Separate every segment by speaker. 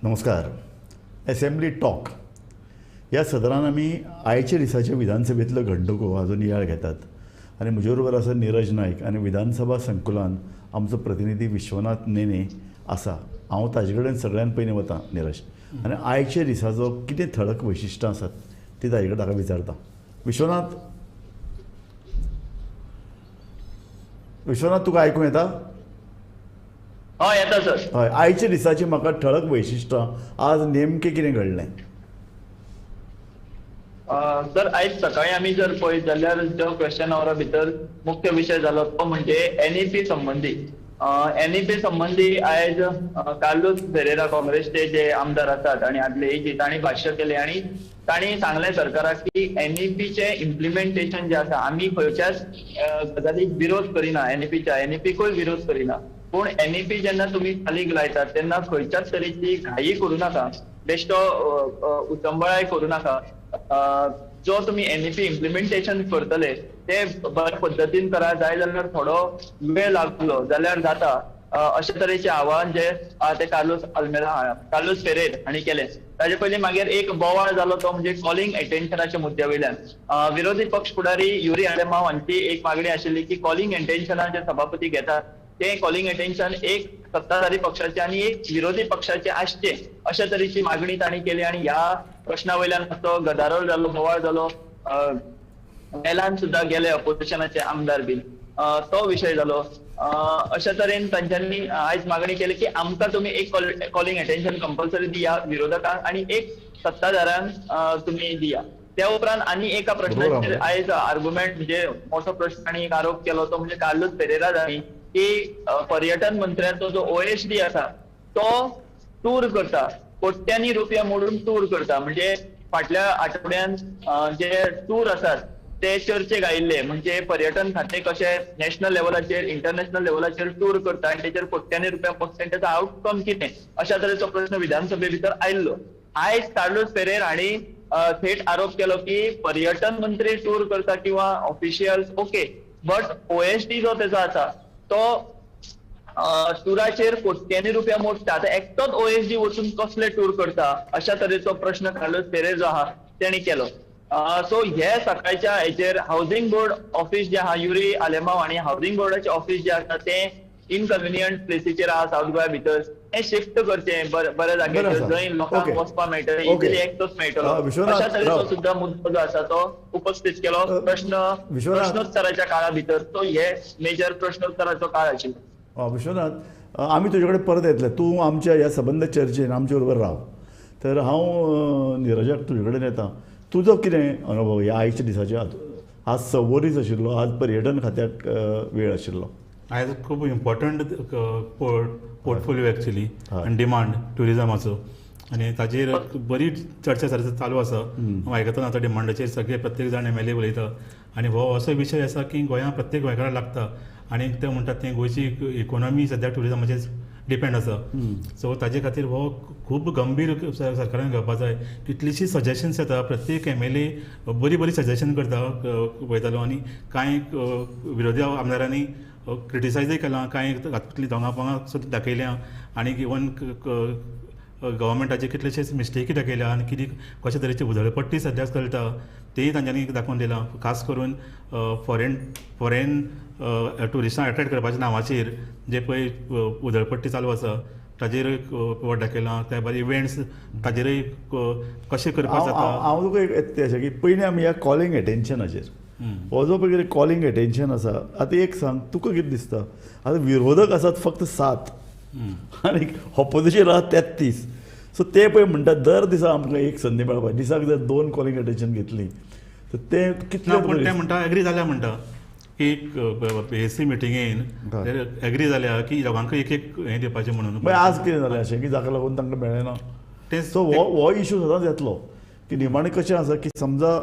Speaker 1: नमस्कार. Assembly talk ह्या सदरान आमी आयच्या दिसाच्या विधानसभेंतल्यो घडणुको हाजो नियाळ घेतात आनी म्हजे बरोबर आसा निरज नायक आनी विधानसभा संकुलान आमचो प्रतिनिधी विश्वनाथ नेने आसा. हांव ताजे कडेन सगळ्यान पयलीं वता निरज, आनी आयच्या दिसाचो कितें ठळक वैशिश्टां आसात ती ताजे कडेन ताका विचारता. विश्वनाथ, विश्वनाथ तुका आयकूंक येता?
Speaker 2: हय येता सर.
Speaker 1: हय, आयच्या दिसाची म्हाका ठळक वैशिश्टां, आज नेमकें कितें घडलें?
Speaker 2: सर आयज सकाळी आमी जर पळयत जाल्यार जो क्वेश्चन आवरा भितर मुख्य विशय जालो तो म्हणजे एनईपी संबंदी. एनईपी संबंदी आयज कार्लोस फेरेरा काँग्रेसचे जे आमदार आसात आनी आदले एजी तांणी भाश्य केलें आनी तांणी सांगलें सरकाराक की एनईपीचें इम्प्लिमेंटेशन जें आसा आमी खंयच्याच गजालीक विरोध करिना, एनईपीच्या एनईपीकूय विरोध करिना, पूण एनईपी जेन्ना तुमी चालीक लायतात तेन्ना खंयच्याच तरेची घाई करूं नाका, बेश्टो उचंबळाय करूं नाका. जो तुमी एनईपी इम्प्लिमेंटेशन करतले ते बऱ्या पद्दतीन करा, जाय जाल्यार थोडो वेळ लागलो जाल्यार जाता, अशे तरेचें आव्हान जे ते कार्लोस अल्मेरा कार्लोस फेरेर हांणी केलें. ताजे पयलीं मागीर एक बोवाळ जालो तो म्हणजे कॉलिंग एटेन्शनाच्या मुद्द्या वयल्यान. विरोधी पक्ष फुडारी युरी आलेमाव हांची एक मागणी आशिल्ली की कॉलिंग एटेन्शना जे सभापती घेतात ते कॉलिंग एटेन्शन एक सत्ताधारी पक्षाचे आनी एक विरोधी पक्षाचे आसचे अशा तरेची मागणी तांणी केली आनी ह्या प्रश्ना वयल्यान मातसो गदारोळ जालो, बोवाळ जालो, मेलान सुद्दां गेले अपोजिशनाचे आमदार बीन, तो विशय जालो. अशा तरेन तांच्यांनी आयज मागणी केली की आमकां तुमी एक कॉलिंग एटेन्शन कंपल्सरी दिया विरोधकांक आनी एक सत्ताधाऱ्यांक तुमी दिया. त्या उपरांत आनी एका प्रश्नाचेर आयज आर्ग्युमेंट म्हणजे मोठो प्रश्न आनी एक आरोप केलो तो म्हणजे कार्लोस फेरेरा हांणी की पर्यटन मंत्र्याचो जो ओएसडी आसा तो टूर करता, कोट्यांनी रुपया मोडून टूर करता. म्हणजे फाटल्या आठवड्यान जे टूर आसात ते चर्चेक आयिल्ले, म्हणजे पर्यटन खातें कशें नॅशनल लेवलाचेर इंटरनॅशनल लेवलाचेर टूर करता आनी तेचेर कोट्यांनी रुपया मोडटा आनी तेचो आउटकम कितें अशा तरेचो प्रश्न विधानसभे भितर आयिल्लो. आयज कार्लोस फेरेर हांणी थेट आरोप केलो की पर्यटन मंत्री टूर करता किंवा ऑफिशियल्स ओके, बट ओएसडी जो तेजो आसा तो टुराचेर कोट्यांनी रुपया मोडटा. आतां एकटोच ओएसडी वचून कसले टूर करता अशा तरेचो प्रश्न कार्लोस फेरेर जो आहा तेणी केलो. सो हे सकाळच्या हेचेर हावजींग बोर्ड ऑफिस जे आहा युरी आलेमाव आनी हावजींग बोर्डाचें ऑफिस जे आसा तें इनकन्विनियंट प्लेसीचेर आहा सावथ गोवा भितर, तें शिफ्ट करचें बऱ्या जाग्याचेर जंय लोकांक वचपाक मेळटलें, इजिली एक्सेस मेळटलो अशा तरेचो सुद्दां मुद्दो जो आसा तो उपस्थीत केलो प्रश्नोत्तराच्या काळा भितर. तो हे मेजर प्रश्नोत्तराचो काळ आशिल्लो.
Speaker 1: विश्वनाथ, आमी तुजे कडेन परत येतले, तूं आमच्या ह्या सबंद चर्चेन आमचे बरोबर राव. तर हांव निरजाक तुजे कडेन येता, तुजो कितें अनुभव ह्या आयच्या दिसाच्या? आज सव्वो दीस आशिल्लो, आज पर्यटन खात्याक वेळ आशिल्लो.
Speaker 3: आयज खूब इम्पॉर्टंट पोर्टफोलियो एक्चुली आनी डिमांड ट्युरिजमाचो आनी ताजेर बरी चर्चा चालू आसा. हांव आयकतना आतां डिमांडाचेर सगळे प्रत्येक जाण एमएलए उलयता आनी हो असो विशय आसा की गोंयांत प्रत्येक गोंयकाराक लागता आनी ते म्हणटात ते गोंयची इकोनॉमी सद्या ट्युरिजमाचेर डिपेंड आसा. सो ताजे खातीर हो खूब गंभीर सरकारान घेवपा जाय. कितलींशीं सजेशन्स येता, प्रत्येक एमएलए बरी बरी सजेशन करता पळयतालो आनी कांय विरोधी आमदारांनी क्रिटिसायजय केलां, कांय तातूंतलीं दोंगा पोंगा सुद्दां दाखयल्या आनी इवन गव्हर्मेंटाचे कितलेशेच मिस्टेकी दाखयल्या आनी कितें कशे तरेची उधळपट्टी सद्या चलता तेय तांच्यांनी दाखोवन दिलां. खास करून फॉरेन ट्युरिस्टांक एट्रेक्ट करपाच्या नांवाचेर जे पळय उधळपट्टी चालू आसा ताजेर वट दाखयलां. त्या भायर इव्हेंट्स ताजेरय कशें करपाक जाता.
Speaker 1: हांव तुका एक अशें की पयलीं आमी ह्या कॉलिंग एटेन्शनाचेर हो जो पळय कितें कॉलिंग एटेन्शन आसा, आतां एक सांग तुका कितें दिसता? आतां विरोधक आसात फक्त 7 आनी ऑपोजिशन आसा 33. सो ते पळय म्हणटात दर दिसा आमकां एक संदी मेळपाक, दिसाक जर 2 कॉलिंग एटेन्शन घेतली तर तें कितलें?
Speaker 3: पूण ते म्हणटा एग्री जाल्या, म्हणटा की एसी मिटिंगेन एग्री जाल्या की दोगांकूय एक एक हें दिवपाचें म्हणून.
Speaker 1: मागीर आज कितें जालें अशें की जाका लागून तांकां मेळ्ळें ना? तें सो हो इशू सदांच येतलो की निमाणें कशें आसा की समजा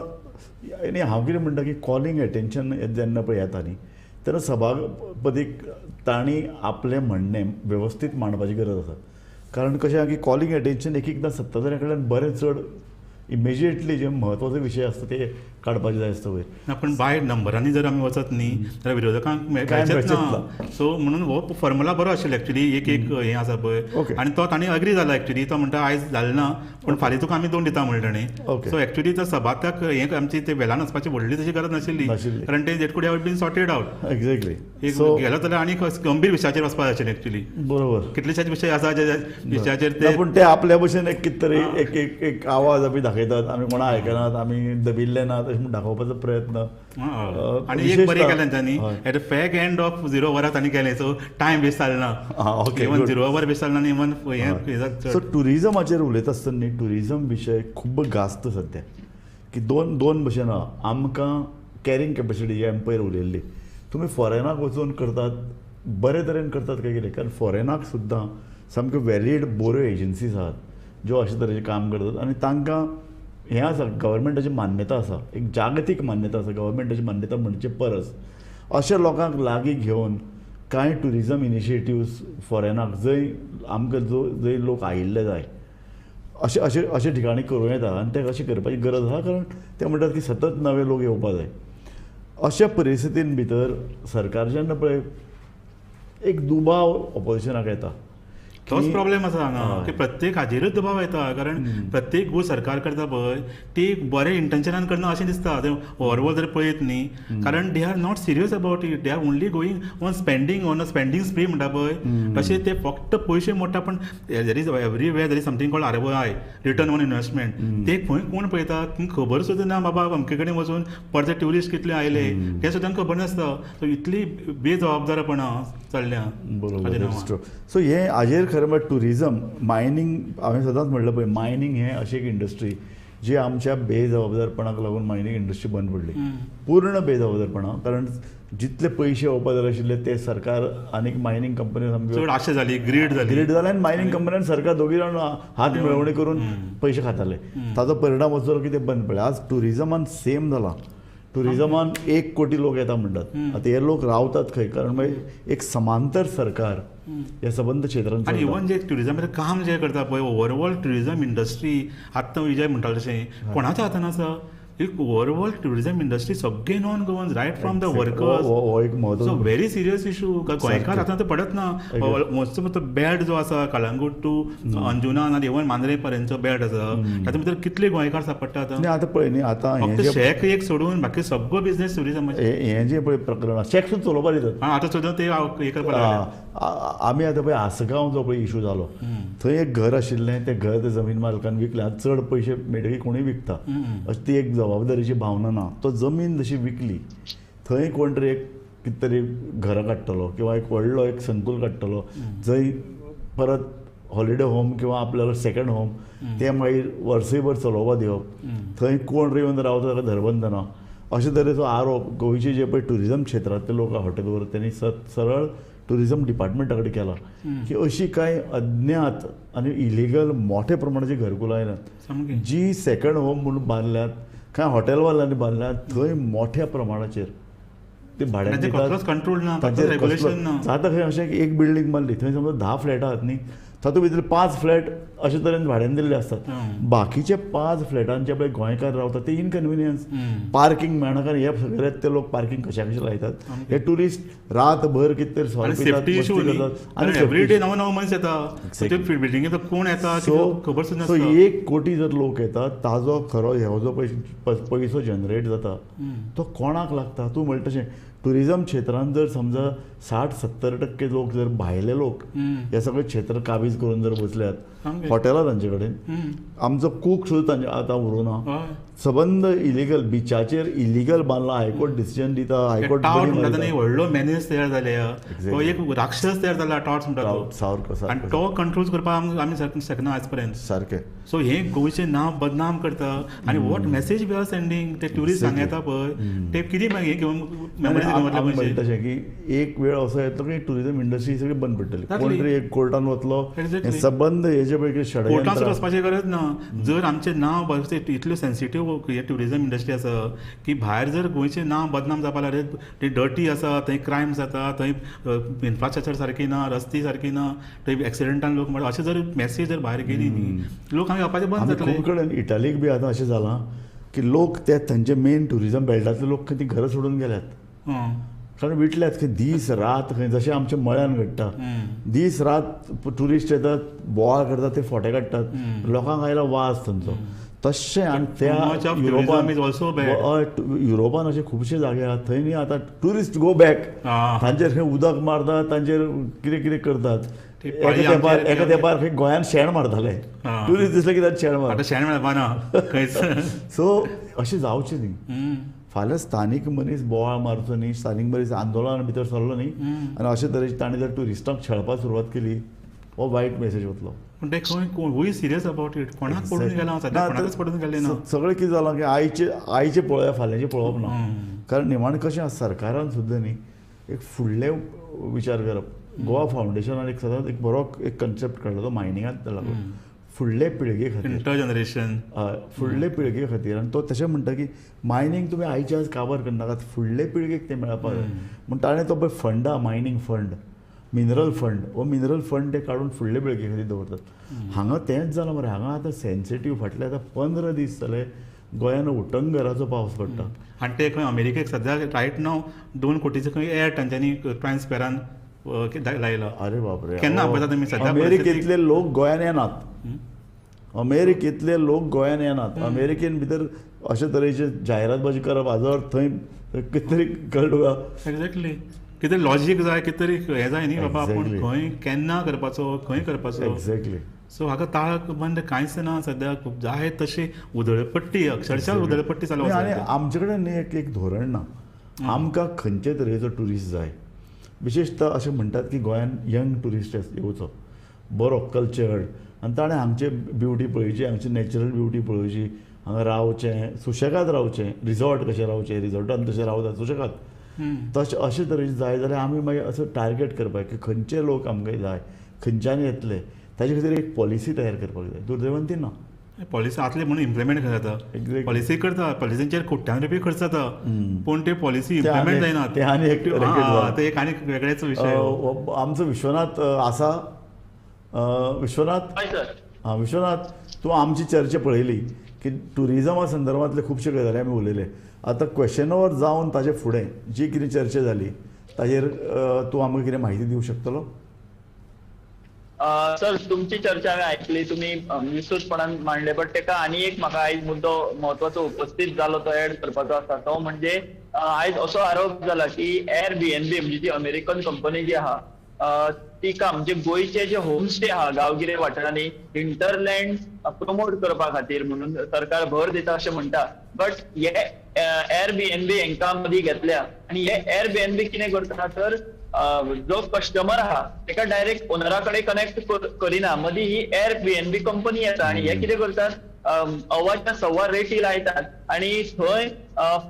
Speaker 1: आनी हांव कितें म्हणटा की कॉलिंग एटेन्शन जेन्ना पळय येता न्ही तेन्ना सभापतीक तांणी आपलें म्हणणें वेवस्थीत मांडपाची गरज आसा. कारण कशें आहा की कॉलिंग एटेन्शन एक एकदां सत्ताधाऱ्यां कडल्यान बरें चड इमिजिएटली जे म्हत्वाचे विशय आसता ते काडपाचे जाय आसता वयर.
Speaker 3: ना, पूण बाय नंबरांनी जर आमी वचत न्ही जाल्यार विरोधकांक मेळचेंच ना. सो म्हणून हो फॉर्मुला बरो आशिल्लो एक्चुली, एक एक हें आसा पळय, आनी तो तांणी अग्री जाला एक्चुली. तो म्हणटा आयज जालें ना पूण फाल्यां तुका आमी 2 दिता म्हणलें ताणें. सो एक्चुली तो सभात्याक हें आमची ते वेल्यान वचपाची व्हडली तशी गरज नाशिल्ली, कारण ते that could have been sorted out.
Speaker 1: Exactly.
Speaker 3: एक गेलो जाल्यार आनी गंभीर विशयाचेर वचपाक जाय आशिल्लें एक्चुली.
Speaker 1: बरोबर,
Speaker 3: कितलेशेच विशय आसा जे विशयाचेर ते,
Speaker 1: पूण ते आपल्या भशेन एक कितें तरी एक एक एक आवाज आमी दाखयतात, आमी कोणाक आयकनात, आमी दबिल्ले नात अशें म्हूण दाखोवपाचो प्रयत्न.
Speaker 3: आनी एक बरें केलें तांणी at the fag end of 0 वरां तांणी केलें, सो टायम वेस्ट जालो ना, इवन 0 वर वेस्ट जालो ना, इवन हें.
Speaker 1: सो ट्युरिजमाचेर उलयता आसतना न्ही, ट्युरिजम विशय खूब गाजता सद्या की दोन दोन भशेन आहा. आमकां कॅरिंग कॅपेसिटी जी आमी पयर उलयल्ली, तुमी फॉरेनाक वचून करतात बरे तरेन करतात काय कितें, कारण फॉरेनाक सुद्दां सामक्यो व्हॅलीड बऱ्यो एजन्सीज आहात ज्यो अशे तरेचें काम करतात आनी तांकां हें आसा, गव्हर्मेंटाची मान्यता आसा, एक जागतीक मान्यता आसा. गव्हर्मेंटाची मान्यता म्हणचे परस अशे लोकांक लागीं घेवन कांय ट्युरिजम इनिशिएटिव्स फॉरेनाक जंय आमकां जो जंय लोक आयिल्ले जाय अशे अशे अशे ठिकाणी करूं येता आनी ते अशें करपाची गरज आसा, कारण ते म्हणटात की सतत नवे लोक येवपा जाय. अशा परिस्थितीन भितर सरकार जेन्ना पळय एक दुबाव ऑपोजिशनाक येता,
Speaker 3: तोच प्रॉब्लेम आसा हांगा की प्रत्येक हाजेरूच दबाव येता, कारण प्रत्येक गोश्ट सरकार करता पळय ती बरें इंटेन्शनान करना अशें दिसता. ते ओवरऑल जर पळयत न्ही, कारण they are not serious about it, they are only going on spending, on a spending spree म्हणटा पळय तशें ते फक्त पयशे मोडटा. पण there is everywhere there is something called ROI, return on investment. ते खंय कोण पळयता तुमकां खबर सुद्दां ना बाबा अमके कडेन वचून परते ट्युरिस्ट कितले आयले ते सुद्दां खबर नासता. सो इतली बेजबाबदारपणां चल्ल्या.
Speaker 1: बरोबर. सो हें हाजेर खरें म्हळ्यार ट्युरिजम मायनींग हांवें सदांच म्हणलें पळय, मायनींग हें अशी एक इंडस्ट्री जी आमच्या बेजबाबदारपणाक लागून मायनींग इंडस्ट्री बंद पडली, पूर्ण बेजबाबदारपणा. कारण जितले पयशे येवपा जाय आशिल्ले ते सरकार आनी मायनींग कंपनी सामक्यो
Speaker 3: चड आशा जाली, ग्रीड जाली,
Speaker 1: ग्रीड जाली आनी मायनींग कंपन्यान सरकार दोगी जाण हात मेळोवणी करून पयशे खाताले. ताजो परिणाम असो जालो की ते बंद पडले. आज ट्युरिजमान सेम जाला, ट्युरिजमान 1 कोटी लोक येता म्हणटात, आतां हे लोक रावतात खंय, कारण मागीर एक समांतर सरकार ह्या सबंद क्षेत्रांत.
Speaker 3: आनी इवन जे ट्युरिजमाचें काम जें करता पळय, ओवरऑल ट्युरिजम इंडस्ट्री आत्तां विजय म्हणटालो तशें कोणाच्या हातान आसा. एक ओवरऑल ट्युरिजम इंडस्ट्री सगळे non Goans, right from the workers, so very serious issue. गोंयकार आतां तो पडत ना. मोस्ट ऑफ the belt जो आसा कळंगूट टू अंजुना आनी इवन मांद्रे पर्यंतचो बेल्ट आसा तातूंत भितर कितले गोंयकार सापडटा आतां.
Speaker 1: आतां पळय न्ही, आतां
Speaker 3: फक्त शॅक एक सोडून बाकी सगळो बिजनेस ट्युरिजमाचेर.
Speaker 1: हें जें पळय प्रकरण शॅक सुद्दां चलोवपाक दितात
Speaker 3: आतां सुद्दां ते हें करपाक लागले.
Speaker 1: आमी आतां पळय आसगांव जो पळय इशू जालो, थंय एक घर आशिल्लें, तें घर जमीन मालकान विकलें. आतां चड पयशे मेळटकीर कोणूय विकता, अशी ती एक जबाबदारीची भावना ना. तो जमीन जशी विकली थंय कोण तरी एक कितें तरी घरां काडटलो किंवा एक व्हडलो एक संकूल काडटलो जंय परत हॉलिडे होम किंवा आपल्याला सेकंड होम ते मागीर वर्सय भर चलोवपा दिवप, थंय कोण येवन रावता ताका धरबंद ना, अशे तरेचो आरोप गोंयचे जे पळय ट्युरिजम क्षेत्रांतले लोक हॉटेलवर त्यांनी सरळ ट्युरिजम डिपार्टमेंटा कडेन केला की अशी कांय अज्ञात आनी इलिगल मोठ्या प्रमाणाची घरकुलां आयल्यात जी सेकंड होम म्हणून बांदल्यात, कांय हॉटेलवाल्यांनी बांदल्यात, थंय मोठ्या प्रमाणाचेर ते भाड्यान दितात,
Speaker 3: कंट्रोल ना,
Speaker 1: जाता खंय अशें एक बिल्डींग बांदली थंय समजा 10 फ्लॅटां आहात न्ही, तातूंत भितर 5 फ्लॅट अशे तरेन भाड्यान दिल्ले आसतात, बाकीचे 5 फ्लॅटांचे पळय गोंयकार रावतात ते इनकन्विनियन्स, पार्किंग मेळना, कारण हे सगळे ते लोक पार्किंग कशा कशे लायतात, हे ट्युरिस्ट रातभर कितें तरी सोरो पितात, मस्ती करतात
Speaker 3: आनी एवरीडे नवो नवो मनीस येता, बिल्डिंगेंत कोण येता खबर सुद्दां.
Speaker 1: सो 1 कोटी जर लोक येतात ताजो खरो हो जो पयसो जनरेट जाता तो कोणाक लागता. तूं म्हणटा तशें ट्युरिजम क्षेत्रांत जर समजा 60-70% लोक जर भायले लोक हे सगळे क्षेत्र काबीज करून जर बसल्यात, हॉटेलां तांचे कडेन, आमचो कूक सुद्दां तांचे आतां उरूं ना, सबंद इलिगल बिचाचेर इलिगल बांदला, हायकोर्ट डिसिजन दिता, हायकोर्ट
Speaker 3: व्हडलो मॅनेज तयार जाल्या, तो एक राक्षस तयार जाला टावट्स म्हणटा तो,
Speaker 1: सारको,
Speaker 3: आनी तो कंट्रोल करपाक आमी शकना आज पर्यंत
Speaker 1: सारकें.
Speaker 3: सो हें गोंयचें नांव बदनाम करता आनी what message we are sending, ते ट्युरिस्ट हांगा येता पळय ते कितें मागीर घेवन मेमरीज
Speaker 1: म्हणटा तशें की एक वेळ वेळ असो येतलो की टुरिझम इंडस्ट्री सगळी बंद पडटली. कोण तरी एक कोर्टान वतलो, सबंद हेजे पैकी
Speaker 3: कोर्टान वचपाची गरज ना. जर आमचें नांव इतल्यो सेन्सिटीव ट्युरिझम इंडस्ट्री आसा की भायर जर गोंयचें नांव बदनाम जावपा लागलें, थंय डर्टी आसा, थंय क्रायम जाता, थंय इन्फ्रास्ट्रक्चर सारकी ना, रस्ते सारकी ना, थंय एक्सिडंटान लोक मरता, अशें जर मॅसेज जर भायर गेली न्ही लोक हांगा येवपाचें बंद जातलें.
Speaker 1: खूब कडेन इटालीक बी आतां अशें जालां की लोक ते थंयचे मेन ट्युरिझम बेल्टांतले लोक खंय ती घरां सोडून गेल्यात, कारण विटल्यात खंय दीस रात खंय जशें आमच्या मळ्यान घडटा, दीस रात ट्युरिस्ट येतात, बोवाळ करतात, ते फोटे काडटात, लोकांक आयला वास थंयचो. तशें आनी त्या युरोपान युरोपान अशे खुबशे जागे आहात थंय न्ही आतां ट्युरिस्ट गो बॅक, तांचेर खंय उदक मारतात, तांचेर कितें कितें करतात. एका तेंपार खंय गोंयान शेण मारताले, ट्युरिस्ट दिसले की तांचे शेण मारता,
Speaker 3: शेण मेळपाना.
Speaker 1: सो अशें जावचें न्ही. फाल्यां स्थानीक मनीस बोवाळ मारचो न्ही, स्थानीक मनीस आंदोलना भितर सरलो न्ही आनी अशे तरेन ताणें जर ट्युरिस्टांक छळपाक सुरवात केली, हो वायट मेसेज वतलो.
Speaker 3: पूण ते खंय who is serious about it, कोणाक पडून गेला सद्या, कोणाकच पडून गेलें ना.
Speaker 1: सगळें कितें जालां की आयचें पळोवया, फाल्यांचें पळोवप ना. कारण निमाणें कशें आसा, सरकारान सुद्दां न्ही एक फुडले विचार करप. गोवा फावंडेशनान एक सदांच एक बरो एक कन्सेप्ट काडलो, तो मायनिंगांत लागलो, फुडले पिळगे खातीर,
Speaker 3: इंटर जनरेशन,
Speaker 1: फुडले पिळगे खातीर. आनी तो तशें म्हणटा की मायनींग तुमी आयचे आज काबार करनाकात, फुडले पिळगेक तें मेळपाक जाय. म्हूण ताणें तो पळय फंड आहा, मायनींग फंड, मिनरल फंड, हो मिनरल फंड ते काडून फुडले पिळगे खातीर दवरतात. हांगा तेंच जालां मरे. हांगा आतां सेन्सिटीव, फाटले आतां 15 दीस जाले गोंयान उटंगराचो पावस पडटा.
Speaker 3: आनी ते खंय अमेरिकेक सद्या रायट नाव 2 कोटीचो खंय एड तांच्यांनी प्रायम स्क्वेरान लायला.
Speaker 1: अरे बापरे,
Speaker 3: केन्ना पळयता तुमी सद्या
Speaker 1: अमेरिकेंतले लोक गोंयान येनात, अमेरिकेंतले लोक गोंयान येनात. अमेरिकेन भितर अशे तरेचे जाहिरातबाजी करप हाजो अर्थ थंय कितें तरी कळटा तुका.
Speaker 3: एक्झॅक्टली, कितें लॉजीक जाय, कितें तरी हें जाय न्ही बाबा, आपूण खंय केन्ना करपाचो, खंय करपाचो.
Speaker 1: एक्झॅक्टली.
Speaker 3: सो हाका ताळ बंद कांयच ना सद्या, खूब जाय तशी उदळपट्टी, अक्षरशः उदळपट्टी चालू आसा.
Speaker 1: आनी आमचे कडेन न्ही एक धोरण ना, आमकां खंयचे तरेचो ट्युरिस्ट जाय. विशेशतः अशें म्हणटात की गोंयान यंग ट्युरिस्ट येवचो, बरो कल्चर्ड, आनी ताणें हांगचे ब्युटी पळोवची, हांगची नॅचरल ब्युटी पळोवची, हांगा रावचें, सुशेगाद रावचें, रिजॉर्ट कशें रावचें, रिजॉर्टान तशें रावतात सुशेगाद, तशें अशे तरेचें जाय जाल्यार आमी मागीर असो टार्गेट करपाक की खंयचे लोक आमकां जाय, खंयच्यान येतले, ताजे खातीर एक पॉलिसी तयार करपाक जाय. दुर्दैवान ती ना.
Speaker 3: पॉलिसी आसली म्हणून इम्प्लिमेंट कशें जाता, पॉलिसी करता, पॉलिसींचेर कोट्यान रुपये खर्च जाता, पूण ते पॉलिसी इम्प्लिमेंट जायना.
Speaker 1: ते आनी एक
Speaker 3: ते एक आनी वेगळेच विशय.
Speaker 1: आमचो विश्वनाथ आसा. विश्वनाथ, हां विश्वनाथ, तूं आमची चर्चा पळयली की ट्युरिजमा संदर्भांतले खुबशे गजाली आमी उलयले. आतां क्वेश्चन ओवर जावन ताजे फुडें जी कितें चर्चा जाली ताजेर तूं आमकां कितें म्हायती दिवंक शकतलो?
Speaker 2: सर, तुमची चर्चा हांवें आयकली, तुमी विस्तृतपणान मांडले, बट तेका आनी एक म्हाका आयज मुद्दो म्हत्वाचो उपस्थीत जालो तो एड करपाचो आसा. तो म्हणजे आयज असो आरोप जाला की एअरबीएनबी म्हणजे जी अमेरिकन कंपनी जी आहा तिका म्हणजे गोंयचे जे होमस्टे आहा गांवगिरे वाठारांनी हिंटरलँड प्रमोट करपा खातीर म्हणून सरकार भर दिता अशें म्हणटा, बट हे एअरबीएनबी हेंकां मदीं घेतल्या आनी हे एअरबीएनबी कितें करता तर जो कस्टमर आहा तेका डायरेक्ट ओनरा कडेन कनेक्ट करिना, मदीं ही एअरबीएनबी कंपनी येता आनी हे कितें करतात अवाच्या सव्वा रेटी लायतात आनी थंय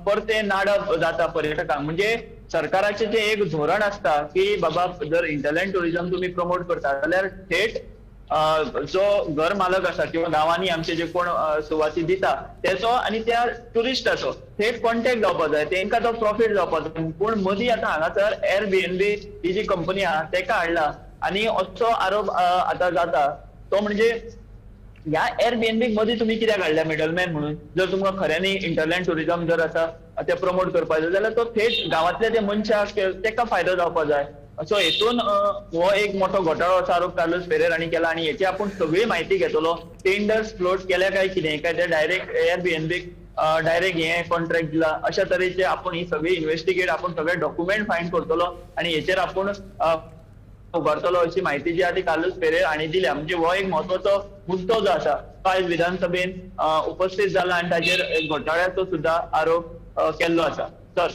Speaker 2: परते नाडप जाता पर्यटकांक. म्हणजे सरकाराचें जें एक धोरण आसता की बाबा जर इंटरलँड ट्युरिजम तुमी प्रमोट करता जाल्यार थेट जो घर मालक आसा किंवा गांवांनी आमचे जे कोण सुवाती दिता तेचो आनी त्या ट्युरिस्टाचो थेट कॉन्टेक्ट जावपाक जाय, तेंकां तो प्रॉफीट जावपाक जाय. पूण मदीं आतां हांगासर एअरबीएनबी ही जी कंपनी आहा तेका हाडला आनी असो आरोप आतां जाता तो म्हणजे ह्या एअरबीएनबी मदीं तुमी कित्याक हाडल्या मिडलमॅन म्हणून? जर तुमकां खऱ्यांनी इंटरलँड ट्युरिजम जर आसा तें प्रमोट करपाक जाय जाल्यार तो थेट गांवांतल्या त्या मनशाक तेका फायदो जावपाक जाय. सो हेतून हो एक मोठो घोटाळो असो आरोप कार्लोस फेरेर हांणी केला आनी हेची आपूण सगळी म्हायती घेतलो. टेंडर्स फ्लोट केल्या काय कितें, काय ते डायरेक्ट एअरबीएनबीक डायरेक्ट हे कॉन्ट्रॅक्ट दिला, अशा तरेचे आपूण ही सगळी इन्व्हेस्टिगेट, आपूण सगळे डॉक्युमेंट फायंड करतलो आनी हेचेर आपूण उबारतलो अशी म्हायती जी आहा ती कार्लोस फेरेर हांणी दिल्या. म्हणजे हो एक म्हत्वाचो मुद्दो जो आसा तो आयज विधानसभेन उपस्थीत जाला आनी ताचेर घोटाळ्याचो सुद्दां आरोप केल्लो आसा. सर,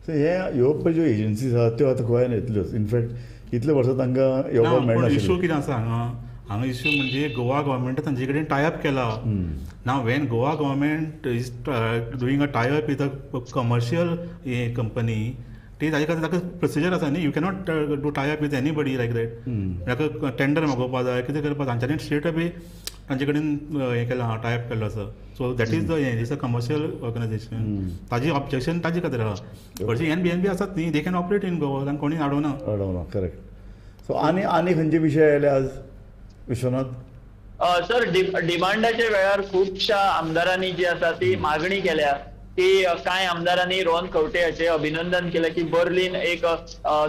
Speaker 1: सो हे ह्यो पळय ज्यो एजन्सीज आसात त्यो आतां गोंयान येतल्योच. इनफॅक्ट इतले वर्सां तांकां येवपाक मेळना.
Speaker 3: इशू कितें आसा हांगा, हांगा इशू म्हणजे गोवा गव्हर्मेंटान तांचे कडेन टायअप केला. Now when Goa government is doing a tie up with a commercial company, ती ताजे खातीर ताका प्रोसिजर आसा न्ही. You cannot do tie up with anybody like that. ताका टेंडर मागोवपा जाय, कितें करपा, तांच्यांनी स्ट्रेट अवे तांचे कडेन हें केलां, टाय अप केल्लो आसा. सो that is the हें, is a commercial organisation. ताजी ऑब्जेक्शन ताजे खातीर आहा. हरशीं एनबीएनबी आसात न्ही, they can operate in Goa, तांकां कोणी आडोवना.
Speaker 1: अडवना, करेक्ट. सो आनी आनी खंयचे विशय आयले आज विश्वनाथ?
Speaker 2: सर, डिमांडाच्या वेळार खुबश्या आमदारांनी जी आसा ती मागणी केल्या की कांय आमदारांनी रोहन खंवटे हाचें अभिनंदन केलें की बर्लिन एक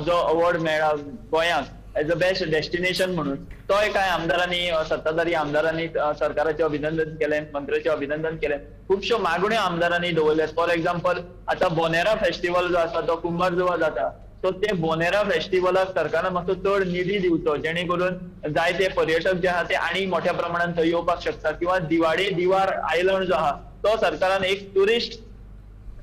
Speaker 2: जो अवॉर्ड मेळ्ळा गोंयांक एज अ बेस्ट डेस्टिनेशन म्हणून, तोय कांय आमदारांनी, सत्ताधारी आमदारांनी सरकाराचें अभिनंदन केलें, मंत्र्याचें अभिनंदन केलें. खुबश्यो मागण्यो आमदारांनी दवरल्यात. फॉर एग्जाम्पल, आतां बोनेरा फेस्टिवल जो आसा तो कुंभारजुवा जाता, सो ते बोनेरा फेस्टिवलाक सरकारान मातसो चड निधी दिवचो जेणे करून जायते पर्यटक जे आहा ते आनी मोठ्या प्रमाणान थंय येवपाक शकता. किंवा दिवाडे दिवार आयलंड जो आहा तो सरकारान एक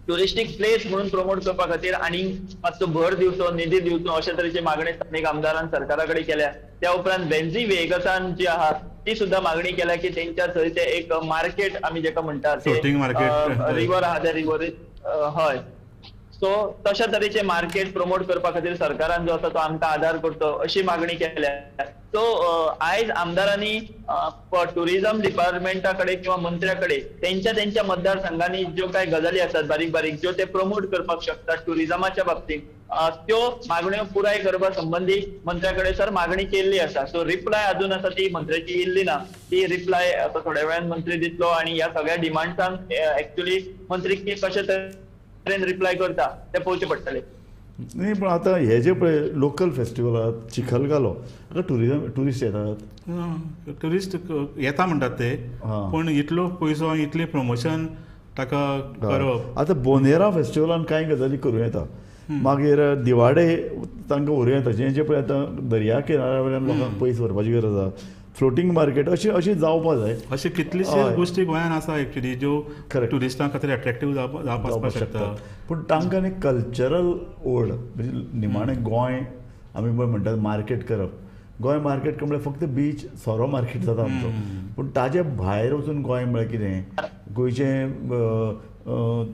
Speaker 2: ट्युरिस्टीक प्लेस म्हणून प्रमोट करपा खातीर आनी मातसो भर दिवचो, निधी दिवचो, अशे तरेची मागणी स्थानीक आमदारान सरकारा कडेन केल्या. त्या उपरांत बेन्झी वेगसान जी आहा ती सुद्धा मागणी केल्या की तेंच्या थंय ते एक मार्केट आमी जेका म्हणटा ते रिवर आहा त्या रिवर, हय, सो तशा तरेचे मार्केट प्रमोट करपा खातीर सरकारान जो आसा तो आमकां आदार करचो अशी मागणी केल्या. सो आयज आमदारांनी टुरिझम डिपार्टमेंटा कडेन किंवा मंत्र्या कडेन तेंच्या तेंच्या मतदारसंघांनी ज्यो कांय गजाली आसात बारीक बारीक ज्यो ते प्रमोट करपाक शकतात टुरिझमाच्या बाबतींत, त्यो मागण्यो पुराय करपा संबंदी मंत्र्या कडेन सर मागणी केल्ली आसा. सो रिप्लाय अजून आसा ती मंत्र्याची येयल्ली ना, ती रिप्लाय आतां थोड्या वेळान मंत्री दितलो आनी ह्या सगळ्या डिमांड्सांक एक्चुअली मंत्री कशे तरेन रिप्लाय करता ते पळोवचें पडटलें.
Speaker 1: न्ही, पण आतां हे जे पळय लोकल फेस्टिवलात चिखलकालो, आतां टुरिजम ट्युरिस्ट येतात,
Speaker 3: ट्युरिस्ट येता म्हणटात ते, पूण इतलो पयसो इतलें प्रमोशन ताका करप.
Speaker 1: आतां बोनेरा फेस्टिवलान कांय गजाली करूं येता, मागीर दिवाडे तांकां व्हरूं येता, जें जें पळय आतां दर्या किनाऱ्या वयल्यान लोकांक पयस व्हरपाची गरज आसा, फ्लोटींग मार्केट अशी अशी जावपा जाय.
Speaker 3: अशे कितलेशे गोश्टी गोंयांत आसा एक्चुअली ज्यो ट्युरिस्टां खातीर एट्रेक्टीव जावपाक शकता.
Speaker 1: पूण तांकां न्ही कल्चरल ओड, म्हणजे निमाणें गोंय आमी पळय म्हणटात मार्केट करप, गोंय मार्केट म्हळ्यार फक्त बीच सोरो मार्केट जाता आमचो, पूण ताजे भायर वचून गोंय म्हळ्यार कितें, गोंयचें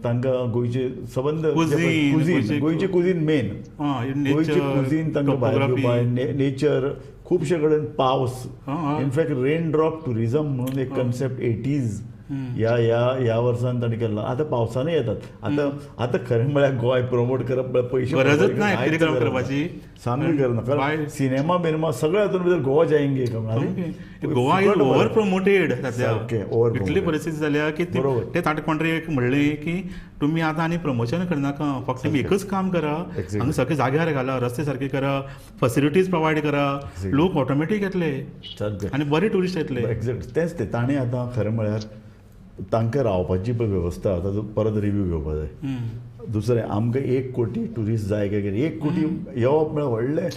Speaker 1: तांकां गोंयचे सबंद कुझीन, गोंयची कुझीन मेन, गोंयची कुझीन तांकां भायर घेवपा, नेचर, खुबशे कडेन पावस, in fact rain drop tourism म्हणून एक कन्सेप्ट 80s ह्या ह्या ह्या वर्सान तांणी केल्लो. आतां पावसानूय येतात. आतां आतां खरें म्हळ्यार गोंय प्रमोट करप म्हळ्यार पयशे
Speaker 3: गरजच ना करपाची,
Speaker 1: सामकी गरज ना. कारण सिनेमा बिनेमा सगळे हातून भितर गोवा जायंगे,
Speaker 3: गोवा is over promoted. इतली परिस्थिती जाल्या की ते ताणें कोण तरी एक म्हणलें की तुमी आतां आनी प्रमोशन करनाका, फक्त तुमी एकच काम करा, हांगा सगळे जाग्यार घाला, रस्ते सारके करा, फॅसिलिटीज प्रोवायड करा, लोक ऑटोमॅटीक येतले आनी बरे ट्युरिस्ट येतले.
Speaker 1: एक्झॅक्ट तेंच ते ताणें आतां खरें म्हळ्यार तांकां रावपाची पळय वेवस्था आतां परत रिव्यू घेवपा जाय. दुसरें आमकां 1 कोटी ट्युरिस्ट जाय काय कितें, 1 कोटी येवप म्हळ्यार व्हडलें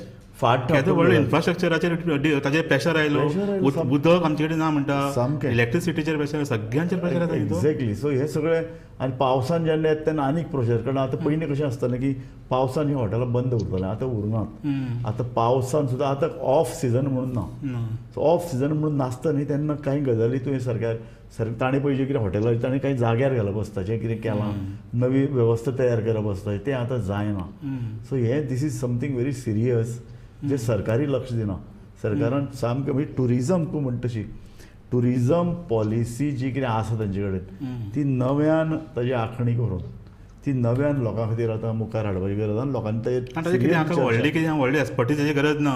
Speaker 1: फाट,
Speaker 3: व्हडलें इन्फ्रास्ट्रक्चराचेर ताजेर प्रेशर आयलो, उदक आमचे कडेन ना म्हणटा, इलेक्ट्रिसिटीचेर प्रेशर, सगळ्यांचेर प्रेशर आसा.
Speaker 1: एक्झॅक्टली. सो हे सगळें आनी पावसान जेन्ना येता तेन्ना आनीक प्रेशर, कारण आतां पयलीं कशें आसतालें की पावसान हीं हॉटेलां बंद उरतालीं, आतां उरनात. आतां पावसान सुद्दां आतां ऑफ सिजन म्हणून ना, सो ऑफ सिजन म्हणून नासता न्ही तेन्ना कांय गजाली तुवें सरकार सर ताणें पळय कितें हॉटेलाचें ताणें कांय जाग्यार घालप आसता, जें कितें केलां नवी वेवस्था तयार करप आसता, तें आतां जायना. सो हें this is something very serious जे सरकारी लक्ष दिना. सरकारान सामकें म्हणजे ट्युरिजम तूं म्हणटा तशी ट्युरिजम पॉलिसी जी कितें आसा तांचे कडेन ती नव्यान ताजी आंखणी करून ती नव्यान लोकां खातीर आतां मुखार हाडपाची गरज आनी लोकांनी
Speaker 3: तें व्हडलें कितें व्हडली एक्सपर्टीजाची गरज ना,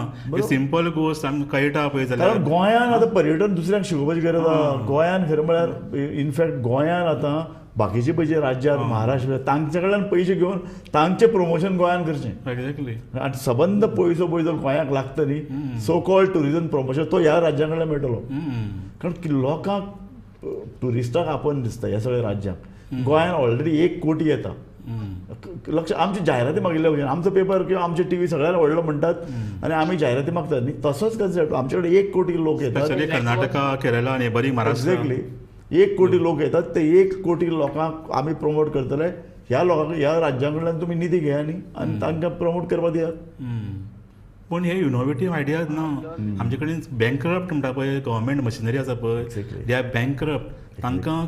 Speaker 3: सिंपल गोश्ट आमकां कळटा पळय जाल्यार.
Speaker 1: कारण गोंयान आतां पर्यटन दुसऱ्यांक शिकोवपाची गरज आसा. गोंयान खरें म्हळ्यार इनफॅक्ट गोंयान आतां बाकीचे पयशे राज्यात महाराष्ट्र तांचे कडल्यान पयशे घेवन तांचें प्रमोशन गोंयान करचें.
Speaker 3: एक्झॅक्टली.
Speaker 1: आनी सबंद पयसो पयसो गोंयाक लागता न्ही, सो कॉल्ड ट्युरिजम प्रमोशन तो ह्या राज्यां कडल्यान मेळटलो. कारण लोकांक ट्युरिस्टांक आपण दिसता ह्या सगळ्या राज्यांक. गोंयान ऑलरेडी 1 कोटी येता, लक्ष आमची जायराती मागिल्ल्या भशेन आमचो पेपर किंवा आमचे टीव्ही सगळ्यात व्हडलो म्हणटात आनी आमी जायराती मागतात न्ही, तसोच कन्सेप्ट आमचे कडेन 1 कोटी लोक येतात.
Speaker 3: कर्नाटका, केरला, नेबरिंग महाराष्ट्र.
Speaker 1: एक्झॅक्टली. 1 कोटी लोक येतात, ते 1 कोटी लोकांक आमी प्रमोट करतले. ह्या लोकांक ह्या राज्यां कडल्यान तुमी निधी घेया न्ही आनी तांकां प्रमोट करपाक दियात.
Speaker 3: पूण हे इनोवेटीव आयडियाज ना आमचे कडेन. बँकरप्ट म्हणटा पळय गव्हर्मेंट मशिनरी आसा पळय, they are bankrupt. तांकां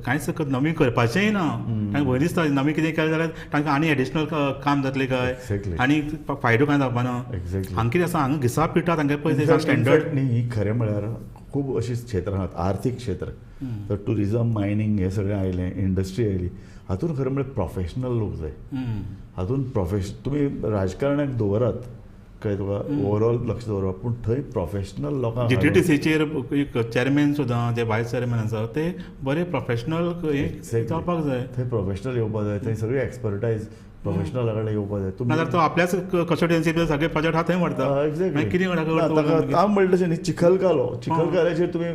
Speaker 3: कांयच नवीन करपाचेंय ना, तांकां भंय दिसता नवीन कितें केलें जाल्यार तांकां आनी एडिशनल काम जातलें काय आनी फायदो कांय जावपा ना. हांगा कितें आसा, हांगा घिसा पिटा तांकां पळय स्टँडर्ड
Speaker 1: न्ही. खरें म्हळ्यार खूब अशीं क्षेत्रां आहात, आर्थीक क्षेत्र, तर ट्युरिजम, मायनींग हें सगळें आयलें, इंडस्ट्री आयली, हातूंत खरें म्हळ्यार प्रोफेशनल लोक जाय. हातूंत तुमी राजकारणाक दवरात, कळ्ळें तुका, ओवरऑल लक्ष दवरप, पूण थंय प्रोफेशनल लोकांक
Speaker 3: जीटीटीसीचेर एक चेअरमॅन सुद्दां जे वायस चेअरमॅन आसा ते बरे प्रोफेशनल जावपाक जाय,
Speaker 1: थंय प्रोफेशनल येवपाक जाय, थंय सगळी एक्सपर्टायज प्रोफेशनला कडेन येवपाक जाय.
Speaker 3: नाजाल्यार तो आपल्याच कन्स्टिट्युएन्सी सगळे प्रोजेक्ट आहा थंय व्हरता.
Speaker 1: एक्झॅक्टली, कितें हांव म्हणटा तशें न्ही, चिखलकालो, चिखलकाल्याचेर तुमी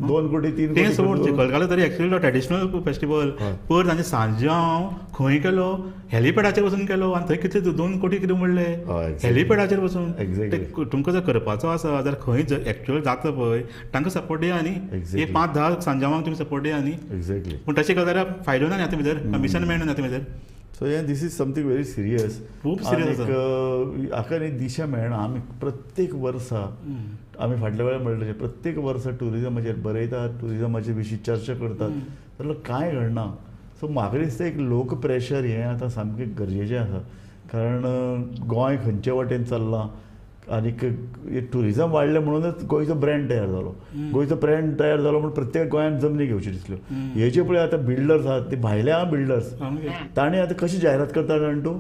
Speaker 1: 2 कोटी 3
Speaker 3: कोटी सोड, चिखलकालो तरी एक्चुअली ट्रेडिशनल फेस्टिवल पयर तांचे सांजांव खंय केलो, हेलिपॅडाचेर वचून केलो आनी थंय कितले 2 कोटी कितें म्हणले हेलिपॅडाचेर वचून. तुमकां जर करपाचो आसा जाल्यार खंय एक्चुअल जाता पळय तांकां सपोर्ट दिया न्ही, एक 5-10 सांजावांक तुमी सपोर्ट दिया न्ही.
Speaker 1: एक्झॅक्टली,
Speaker 3: पूण तशें केलें जाल्यार फायदो ना न्ही आतां भितर, कमिशन मेळना आतां भितर.
Speaker 1: सो हें this is something very serious,
Speaker 3: खूब सिरियस.
Speaker 1: हाका न्ही दिशा मेळना. आमी प्रत्येक वर्सा, आमी फाटल्या वेळार म्हणलें तशें, प्रत्येक वर्सा ट्युरिजमाचेर बरयतात, ट्युरिजमाचे विशीं चर्चा करतात, जाल्यार कांय घडना. सो म्हाका दिसता एक लोक प्रेशर हें आतां सामकें गरजेचें आसा, कारण गोंय खंयचे वाटेन चल्लां आनीक ट्युरिजम वाडलें म्हणूनच गोंयचो ब्रँड तयार जालो, गोंयचो ब्रँड तयार जालो म्हूण प्रत्येक गोंयांत जमनी घेवच्यो दिसल्यो. हे जे पळय आतां बिल्डर्स आहात ते भायले आहा बिल्डर्स, तांणी आतां कशी जायरात करता जाणा तूं,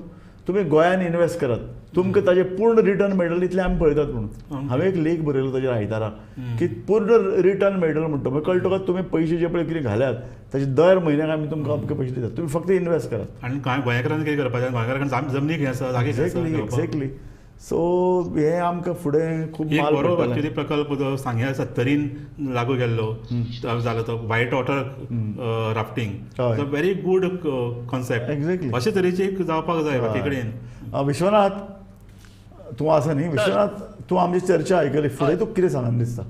Speaker 1: तुमी गोंयान इनवेस्ट करात, तुमकां ताजें पूर्ण रिटर्न मेळटलें इतलें आमी पळयतात म्हणून. हांवें एक लेख बरयलो ताजेर आयतारा की पूर्ण रिटर्न मेळटलो म्हणटा, मागीर कळटा तुका तुमी पयशे जे पळय कितें घाल्यात ताजे दर म्हयन्याक आमी तुमकां अमके पयशे दितात, तुमी फक्त इनवेस्ट करात.
Speaker 3: आनी गोंयकारांनी कितें करपाचें, गोंयकारांक जमनी खंय आसा, जागे.
Speaker 1: Exactly, exactly. सो हे आमकां फुडें खूब
Speaker 3: एक बरो एक्चुअली प्रकल्प जो सांग्या सत्तरीन लागू केल्लो जालो तो white water rafting, very good concept.
Speaker 1: Exactly,
Speaker 3: अशे तरेचे एक जावपाक जाय बाकी कडेन.
Speaker 1: विश्वनाथ तूं आसा न्ही, विश्वनाथ तूं आमची चर्चा आयकली, फुडें तुका कितें सांगन दिसता?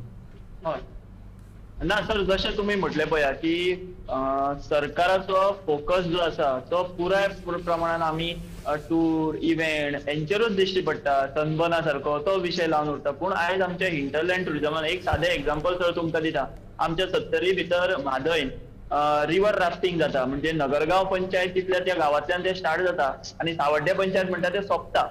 Speaker 2: ना सर, जशें तुमी म्हटलें पळया की सरकाराचो फोकस जो आसा तो पुराय प्रमाणान आमी टूर इव्हेंट हेंचेरूच दिश्टी पडटा, सनबर्ना सारको तो विशय लावन उरता. पूण आयज आमच्या हिंटरलँड ट्युरिजमान एक सादें एग्जाम्पल सर तुमकां दिता, आमच्या सत्तरी भितर म्हादय रिवर राफ्टिंग जाता, म्हणजे नगरगांव पंचायतींतल्या त्या गांवांतल्यान ते स्टार्ट जाता आनी सावड्डे पंचायत म्हणटा ते सोंपता.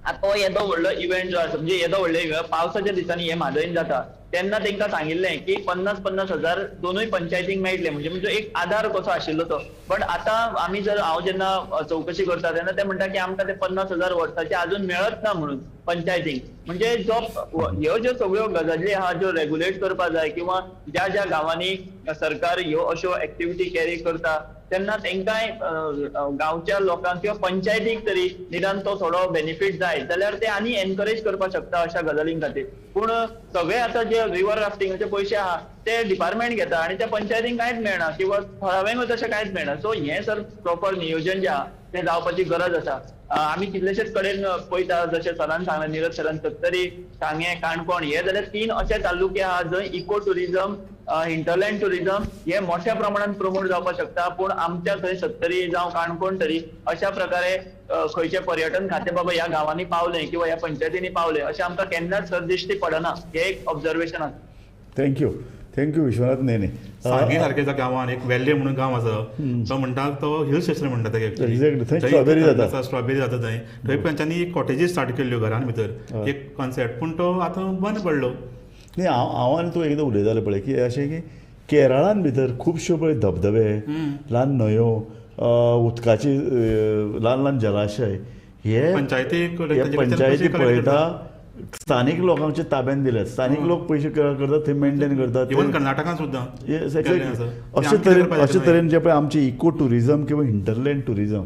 Speaker 2: आतां तो येदो व्हडलो इव्हेंट जो आसा, म्हणजे येदो व्हडलो इव्हेंट पावसाच्या दिसांनी हे म्हादयन जाता, तेन्ना तांकां सांगिल्लें की 50-50 हजार दोनूय पंचायतींक मेळटले, म्हणजे म्हणजे एक आधार कसो आशिल्लो तो. बट आतां आमी जर हांव जेन्ना चवकशी करता तेन्ना ते म्हणटा की आमकां ते 50 हजार वर्साचे अजून मेळत ना म्हणून पंचायतींक. म्हणजे जो ह्यो ज्यो सगळ्यो गजाली आहा ज्यो रेगुलेट करपा जाय किंवा ज्या ज्या गांवांनी सरकार ह्यो अश्यो एक्टिविटी कॅरी करता तेन्ना तेंकांय गांवच्या लोकांक किंवा पंचायतीक तरी निदान तो थोडो बेनिफीट जाय जाल्यार ते आनी एनकरेज करपाक शकता अशा गजालीं खातीर. पूण सगळे आतां जे रिवर राफ्टिंगाचे पयशे आहा ते डिपार्टमेंट घेता आनी त्या पंचायतींक कांयच मेळना किंवा थळाव्यांकूय तशें कांयच मेळना. सो हें सर प्रॉपर नियोजन जें आहा तें जावपाची गरज आसा. आमी कितलेशेच कडेन पळयता, जशें सरान सांगलें, निरज सरान, सत्तरी, सांगें, काणकोण हे जाल्यार 3 अशे तालुके आहा जंय इको ट्युरिजम, हिंटरलँड ट्युरिजम हे मोठ्या प्रमाणात प्रमोट जावपाक शकता. पूण आमच्या थंय सत्तरी जावं काणकोण तरी अशा प्रकारे खंयचे पर्यटन खातें बाबा ह्या गांवांनी पावलें किंवा ह्या पंचायतींनी पावलें अशें आमकां केन्नाच सर दिश्टी पडना. हें एक ऑब्जर्वेशन आसा.
Speaker 1: Thank you, thank you Vishwanath Nene.
Speaker 3: सांगे सारक्या गांवान एक वेल्ले म्हणून गांव आसा, तो म्हणटा तो हिल स्टेशन म्हणटा
Speaker 1: ताका, स्ट्रॉबेरी जाता,
Speaker 3: स्ट्रॉबेरी जाता थंय. थंय तांच्यांनी एक कॉटेजीस स्टार्ट केल्ल्यो घरान भितर एक कॉन्सेप्ट, पूण तो आतां बंद पडलो.
Speaker 1: न्ही, हांव आनी तूं एकदां उलयताले पळय की अशें की केरळान भितर खुबश्यो पळय धबधबे, ल्हान न्हंयो, उदकाची ल्हान ल्हान जलाशय हे पंचायती पळयता, स्थानीक लोकांच्या ताब्यान दिल्यात, स्थानीक लोक पयशे करतात, थंय मेंटेन करतात.
Speaker 3: इवन कर्नाटकान सुद्दां
Speaker 1: अशे तरेन जे पळय आमचे इको ट्युरिजम किंवा हिंटरलँड ट्युरिजम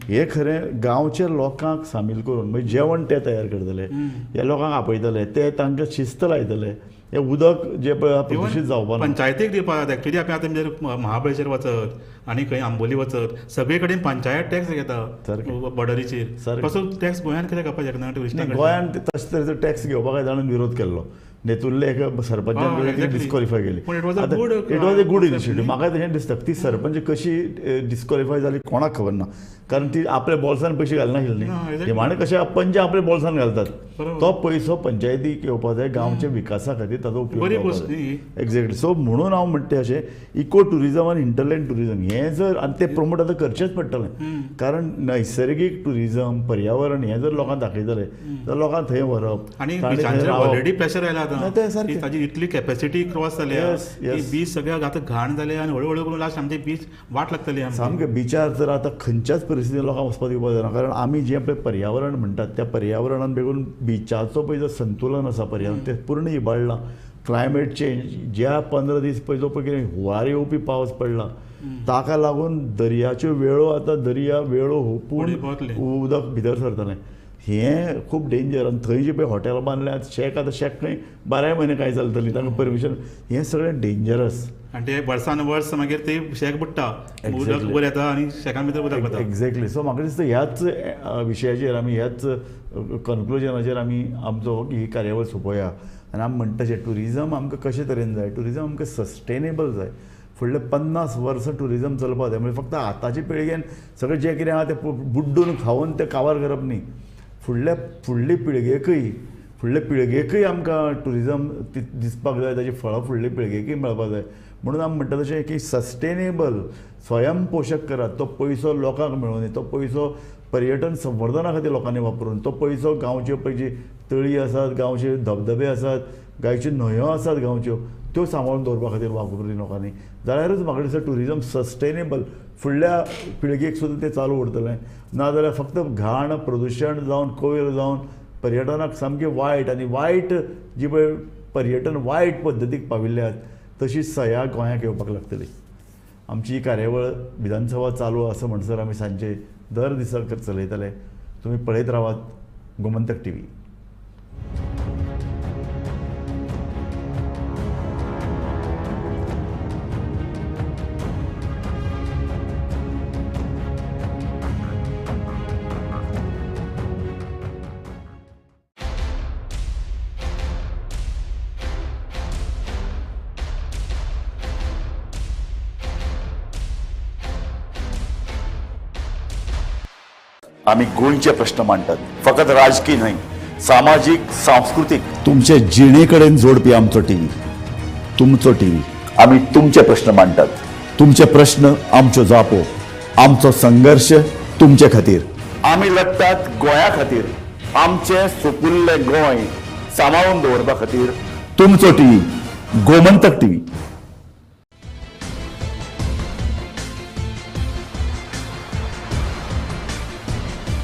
Speaker 1: हे खरें गांवच्या लोकांक सामील करून, म्हणजे जेवण ते तयार करतले, ह्या लोकांक आपयतले, ते तांकां शिस्त लायतले, हे उदक जे पळय प्रदूशीत जावपा ना.
Speaker 3: पंचायतीक दिवपाक एक्चुअली आमी आतां म्हणजे महाबळेश्वर वचत आनी खंय आंबोली वचत सगळे कडेन पंचायत टॅक्स घेता बॉर्डरीचेर, तसो टॅक्स गोंयांत कित्याक घेवपाक शकना ट्युरिस्टां?
Speaker 1: गोंयांत तशे तरेचो टॅक्स घेवपाक कांय जाणांनी विरोध केल्लो, नेतुर्ले एका सरपंचान डिस्क्वॉलिफाय केली.
Speaker 3: It was
Speaker 1: a good initiative. म्हाका तशें दिसता ती सरपंच कशी डिस्क्वॉलिफाय जाली कोणाक खबर ना, कारण ती आपल्या बोल्सान पयशे घालनाशिल्ली न्ही. डिमांड कशें पणजे आपल्या बोल्सान घालतात, तो पयसो पंचायतीक येवपा जाय, गांवच्या विकासा खातीर ताचो उपयोग जावपा जाय. एक्झॅक्टली. सो म्हणून हांव म्हणटा अशें इको ट्युरिजम आनी हिंटरलँड ट्युरिजम हें जर, आनी तें प्रमोट आतां करचेंच पडटलें, कारण नैसर्गीक ट्युरिजम पर्यावरण हें जर लोकांक दाखयतले जाल्यार लोकांक थंय व्हरप.
Speaker 3: आनी ऑलरेडी प्रेशर आयला आतां, ताजी इतली कॅपॅसिटी क्रॉस जाल्या की बीच सगळ्याक आतां घाण जाले आनी हळू हळू करून लास्ट आमचे बीच वाट लागतली.
Speaker 1: सामकें बिचार जर आतां खंयच्याच परिस्थितीन लोकांक वचपाक दिवपाक जायना, कारण आमी जें पळय पर्यावरण म्हणटात त्या पर्यावरणान बेगून बिचाचो पळय जो संतुलन आसा पर्यावरण तें पूर्ण इबाडलां. क्लायमेट चेंज ज्या 15 दीस पळय जो पळय कितें हुंवार येवपी पावस पडला ताका लागून दर्याच्यो वेळो आतां दर्या वेळो हुपून उदक भितर सरतलें, हें खूब डेंजर. आनी थंय जे पळय हॉटेल बांदल्यात शॅक, आतां शॅक खंय 12 म्हयने काय चलतली, तांकां परमिशन, हें सगळें डेंजरस.
Speaker 3: आनी ते वर्सान वर्स मागीर ते शॅक बुडटा, उदक वयर येता आनी शॅकान भितर उदक वता.
Speaker 1: एक्झॅक्टली. सो म्हाका दिसता ह्याच विशयाचेर आमी ह्याच कन्क्लुजनाचेर आमी आमचो ही कार्यावळ सोंपोवया. आनी आमी म्हणटा तशें ट्युरिजम आमकां कशे तरेन जाय, ट्युरिजम आमकां सस्टेनेबल जाय. फुडले 50 वर्सां ट्युरिजम चलपाक जाय, म्हणजे फक्त आतांचे पिळगेन सगळें जें कितें आहा तें बुड्डून खावन तें काबार करप न्ही, फुडल्या फुडले पिळगेकय आमकां ट्युरिजम दिसपाक जाय, ताची फळां फुडले पिळगेकय मेळपाक जाय. म्हणून आमी म्हणटा तशें की सस्टेनेबल स्वयंपोशक करात, तो पयसो लोकांक मेळूं, तो पयसो पर्यटन संवर्धना खातीर लोकांनी वापरून, तो पयसो गांवच्यो पळय तळी आसात, गांवचे धबधबे आसात, गांवच्यो न्हंयो आसात गांवच्यो, त्यो सांबाळून दवरपा खातीर वापरली लोकांनी जाल्यारूच म्हाका दिसता ट्युरिजम सस्टेनेबल फुडल्या पिळगेक सुद्दां तें चालू उरतलें. नाजाल्यार फक्त घाण प्रदुशण जावन कोयर जावन पर्यटनाक सामकें वायट आनी वायट जी पळय पर्यटन वायट पद्दतीक पाविल्ले आहात तशी सया गोंयाक येवपाक लागतली. आमची ही कार्यावळ विधानसभा चालू आसा म्हणसर आमी सांजचे दर दिसा चलयतले. तुमी पळयत रावात गोमंतक टीव्ही. आमी गोंयचे प्रश्न मांडटात, फकत राजकीय न्हय, सामाजीक, सांस्कृतीक, तुमचे जिणे कडेन जोडपी आमचो टीव्ही, तुमचो टीव्ही. आमी तुमचे प्रश्न मांडटात, तुमचे प्रश्न आमच्यो जापो, आमचो संघर्श तुमचे खातीर. आमी लढटात गोंया खातीर, आमचें सुपुल्लें गोंय सांबाळून दवरपा खातीर. तुमचो टीव्ही, गोमंतक टीव्ही.